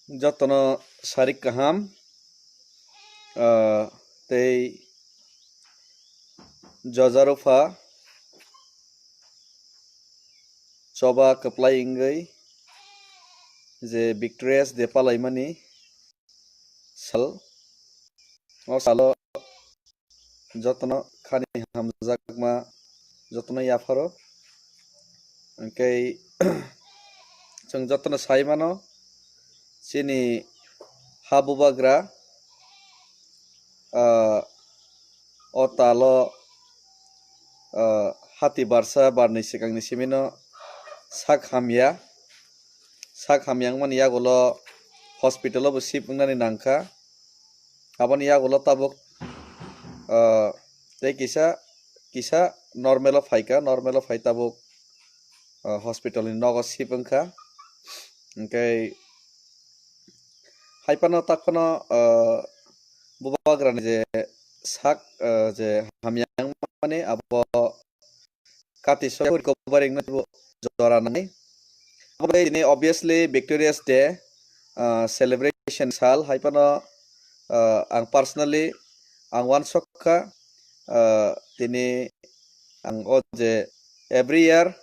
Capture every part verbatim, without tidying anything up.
Jotono sarik kaham, ah, tei jojarupha choba kwplai wngwi je Victorious Day palaimani sal, o salo jotono khani hamjakma jotono yapharo. Hwnkhe chwng jotono sai mano, chini ha bubagra, ah, o talo, ah, hati barsa barni swkangni simino sak hamya, sak hamya wngmani yagulo hospital o bo shift wngnani nangkha. Aboni yagulo tabuk, ah, tei kisa, kisa normal o phaikha, normal o phai tabuk, ah, hospital ni nogo shift wngkha. Hwnkhe hai phano tak phano, ah, bubagrani je sak, ah, je hamya wngmani abo kati so recovery wngno jora nai. Abo bai tini obviously Victorious Day, ah, celebration sal hai phano, ah, ang personally ang uansuk kha, ah, tini ang o je every year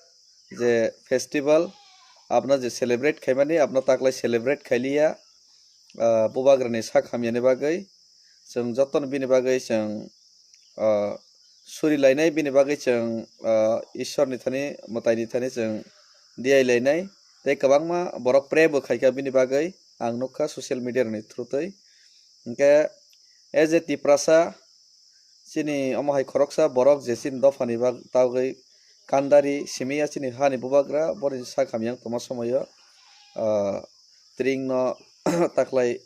je festival abono je celebrate khaimani abono taklai celebrate khailiya, ah, bubagrani sak hamyani bagwi chwng jotono bini bagwi chwng, ah, suri lainai bini bagwi chwng, ah, Ishwarni thani, mwtaini thani chwng diyai lainai. Tei kwbangma borok pray bo khaikha bini bagwi, ang nukha social media rokni through twi. Hwnkhe as a Tiprasa, chini omo hai khoroksa borok je chini dophani bag-, bagwi kandari simiya chini hani bubagra, boni sak hamya wng tongma somoyo, ah, tring no taklai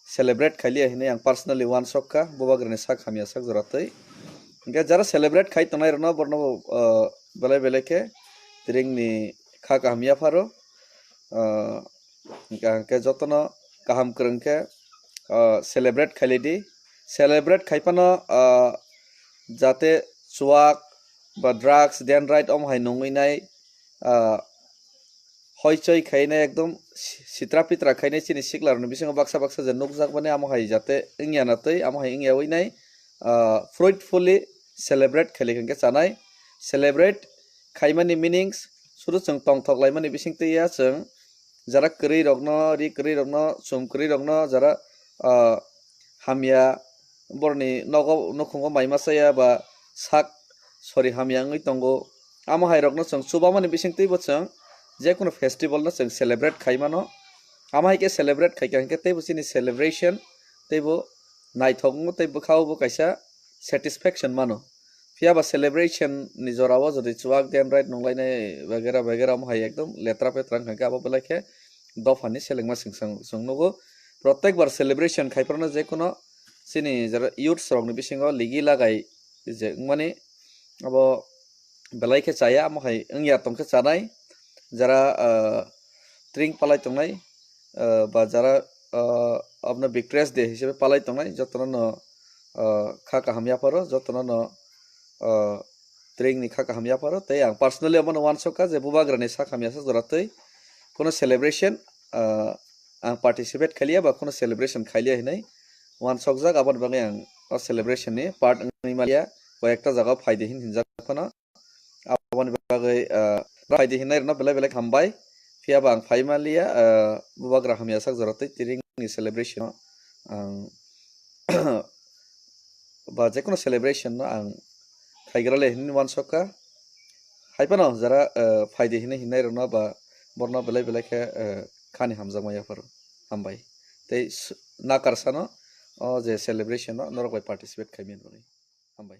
celebrate khailiya hinwi ang personally uansuk kha, bubagrani sak hamya sak jora twi. Hwnkhe jara celebrate khai tongnai rokno borno bo, ah, belai belai khe tringni kha kaham yapharo, ah, hwnkhe, hwnkhe jotono kaham kwrwng khe, ah, celebrate khailai di. Celebrate khai phano, ah, jate chuak ba drugs, dendrite omo hai nungwi nai, ah, hoichoi khainai ekdom si-, sitra pitra khainai chini siklarokni bisingo baksa baksa je nukjakmani amo hai jate wngya na twi, amo hai wngya wi nai, ah, fruitfully celebrate khailai khe chanai. Celebrate khaimani meanings sudu chwng tongthok laimani bising twi ya chwng jara kwrwi rokno, ri kwrwi rokno, chum kwrwi rokno jara, ah, hamya boroni nogo nukhungo mai masa ya ba sak sori hamya wngwi tongo. Amo hai rokno chwng chubamani bising twibo chwng jekunu festival no chwng celebrate khai mano. Amo hai khe celebrate khai kha hwnkhe teibo chini celebration teibo naithok wngo tei bwkha o bo kaisa satisfaction mano. Phiya ba celebration ni jora o jodi chuak dendrite nunglainai bagera bagera omo hai ekdom letra petra wngkha khe abo belai khe dophani selengma chwng, chwng, chwng nugo. Protek bar celebration khai phano jekunu chini jara youths rokni bisingo ligi lagai je wngmani abo belai khe chaya, amo hai wngya tong khe chanai. Jara, ah, tring palai tongnai, ah, ba jara, ah, abono Victorious Day hisabe palai tongnai, jotono no, ah, kha kaham yapharo, jotono no, ah, tringni kha kaham yapharo. Tei ang personally abono uansuk kha je bubagrani sak hamya sak jora twi kuno celebration, ah, ang participate khailiya ba kuno celebration khailiya hinwi uansukjak, aboni bagwi ang o celebration ni part wngwi maliya, koi ekta jaga o phaidi hin hinjak phano. Aboni bagwi, ah, phaidi hinai rokno belai belai hambai. Phiya ba ang phai maliya, ah, bubagra hamya sak jora twi tringni celebration o ang ba jekunu celebration no ang khaigra le hinwi uansuk kha. Hai phano jara, ah, phaidi hinwi hinai rokno ba borno belai belai khe, ah, khani hamjakma yapharo. Hambai. Tei s-, nakar sano o je celebration no norok bai participate khaimani bagwi. Hambai.